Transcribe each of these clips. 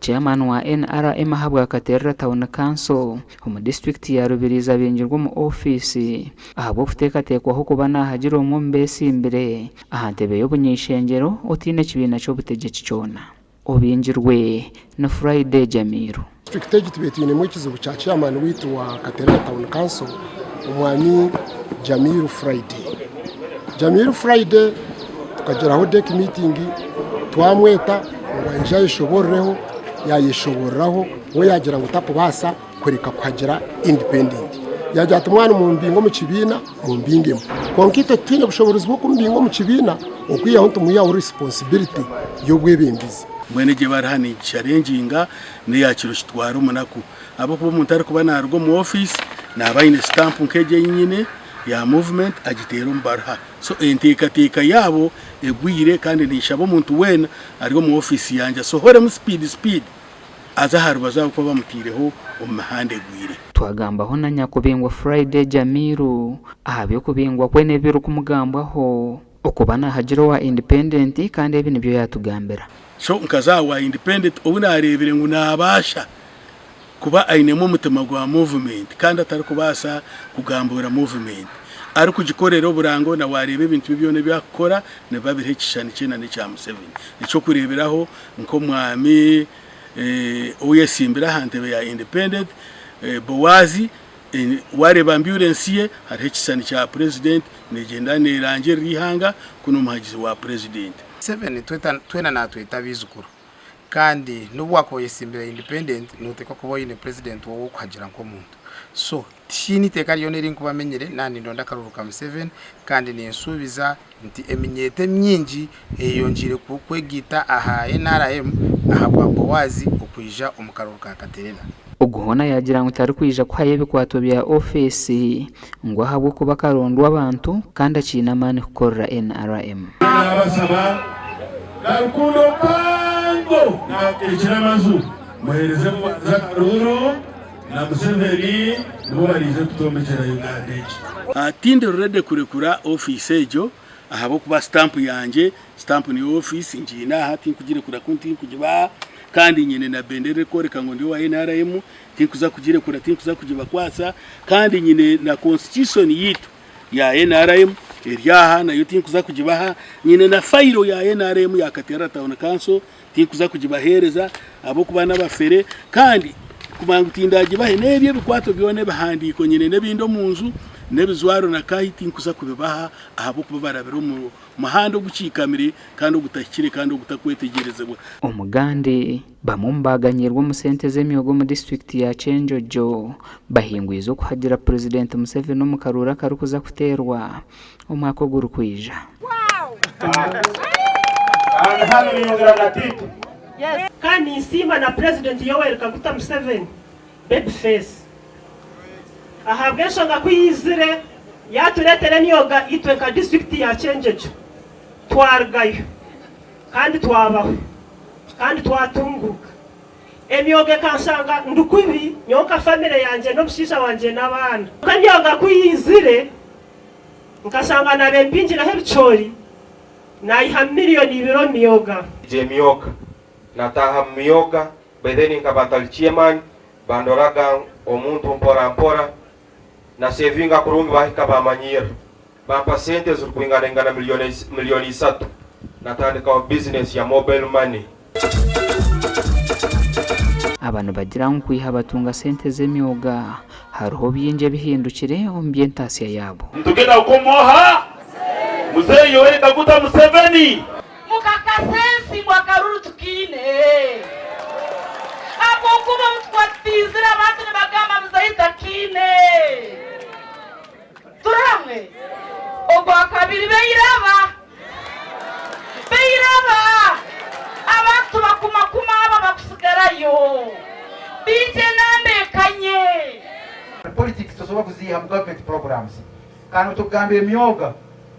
Chairman wa NRM ahabwa Katerera Town Council omu disiturikiti ya Rubirizi abingirwe omu ofiisi ahabw'okuteekateekwaho kuba naahagira omwe omu beesimbire aha ntebe y'obuny'eishengyero otaine kibiina ky'obutegyeki kyona. Obingirwe ni Friday Jamiru. Disiturikiti egi tubaire twinemu ekizibu kya chairman waitu wa Katerera Town Council omwami Jamiru Friday. Jamiru Friday tukagiraho DEC meeting twamweta ngu aije ayeshobororeho yayeshobororaho we yagira ngu takubaasa kureka kuhagira independent. Yagira ati mwaba nimumbinga omu kibiina mumbingemu kwonka itwe titwine bushoboorozi bw'okumubinga omu kibiina okwihaho nitumwihaho responsibility y'obwebembezi. Mbwenu egyo ebaruha nigisharenginga n'eya kiro kitwara omunaku ahabw'okuba omuntu arikuba naaruga omu ofiisi naaba aine sitampu nk'egyo ei nyine ya movement agiteera omu baruha. So enteekateeka yaabo egwire kandi ninshaba omuntu weena ari omu ofiisi yangye asohoremu sipiidi sipiidi aze aha rubaju ahabw'okuba bamutaireho omu mihanda egwire. Twagambaho na nyakubingwa Friday Jamiru aha by'okubingwa kwe n'ebirikumugambwaho okuba nahagira owa Independent kandi ebi nibyo yatugambira. So nkaza aha wa Independent obu nareebire ngu nabaasa kuba ainemu omutima gwa movement kandi atarikubaasa kugambuura movement arikugikorera oburango na wareeba ebintu bye byona ebi arikukora nibiba biriho ekishushani kye na n'ekya Museveni. Eky'okureeberaho nk'omwami oyesimbire aha ntebe ya Independent Boazi wareeba amburensi ye hariho ekishushani kya Purezidenti negyenda nerangirira eihanga ku n'omuhagizi wa Purezidenti. Museveni twena natweta abaijukuru kandi nobu wakuba oyesimbire independent notekwa kuba oyine president wowe owukuhagira nkomuntu so tihaine iteeka ryona erinkuba menyire naba nindonda akaruru ka Museveni kandi ninsuubiza nti eminyeeto emingi eyeyongyeire kwegaita aha nrm ahabwa Boaz okwija omu karuru ka Katerera. Ogu hoona yaagira ngu tarikwija kuhayo ebikwato bya ofiisi ngu ahabw'okuba akarondwa abantu kandi akiine amaani kukorera nrm. Naabasaba na rukundo mpango naabateekyera amaju muheereze mubanze akaruuru na Museveni nibo bariije kutombekyera Uganda egi. Tindi ready kurekura ofiisi egyo ahabw'okuba sitampu yangye, sitampu niyo ofiisi ngiine aha tinkugirekura ku tinkugibaha kandi nyine na bendera erikworeka ngu ndi owa nrm tinkuza kugirekura tinkuza kugibakwatsa kandi nyine na constitution yaitu ya nrm eri aha nayo tinkuza kugibaha, nyine na fayiro ya nrm ya Katerera Town Council tinkuza kugibaheereza ahabw'okuba n'abafere kandi kumanya ngu tindagibahe n'ebyo ebikwato byona ebihandiiko nyine n'ebindi omu nju n'ebijwaro na kaahi tinkuza kubibaha ahabw'okuba barabire omu muhanda ogukiikamire kandi ogutahikire kandi ogutakwetegyerezibwa. Omugande, Bamwe omu baaganyiirwe omu sente z'emyoga omu disiturikiti ya Kyenjojo bahingwize okuhagira Purezidenti Museveni omu karuuru akarikuza kuteerwa omwaka ogurikwija. Kandi ninsiima na Purezidenti Yoweri Kaguta Museveni, Baby Face, ahabw'enshonga ku yaizire yaatureetera emyoga itwe nka disiturikiti ya Kyenjojo twarugayo kandi twabaho kandi twatunguuka. Emyoga ekanshanga ndi kubi nyowe nka famire yangye n'omushaija wangye n'abaana. Kwonka emyoga ku yaizire nkashanga naabaire mpingireho ebicoori naiha miriyoni ibiri omu myoga. Egyo emyoga nataaha mu myoga by then nkaba ntari chairman bandoraga omuntu mpora mpora na savinga kurungi bahika bamanyiira Bampa sente ezirikwinganaingana milioni isatu natandikaho bizinesi ya mobile money. Aba nibagira ngu kwiha batunga sente z'emyoga, hariho bingi ebihindukire omu by'entaasya yaabo. Nitugenda kukoma oha? Muzeeyi Yoweri Kaguta Museveni. Mukakase ensi ngu akaruru tukaine ahabw'okuba obu tukwatizire abantu nibagamba muzeeyi takiine. Turi hamwe? Ogwakabiri beiraba. Beiraba. Abantu bakumakuma abo abakusigarayo. Baija enamba ekanye. Politics tosobola kuziiha mu government programs. Kandi otugambira emyoga,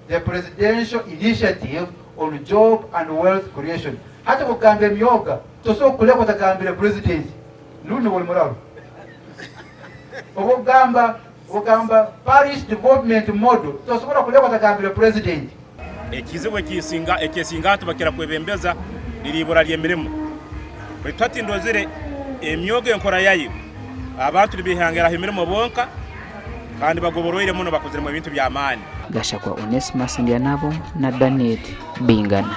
the presidential initiative on job and wealth creation. Hati okugamba emyoga tosobola kuleka otagambire president nundi oli muraru. Oba okugamba Ogamba Parish Development Model tosobora kuleka otagambire President. Ekizibu ekyesinganto bakira kwebembeza riri ibura ry'emirimo. Baitu hati ndozire emyoga enkora yayo abantu nibehangiraho emirimo bonka kandi bagoboroire muno bakoziremu ebintu by'amaani. Gashakwa Onesmus Ndyanabo na Danet Bingana.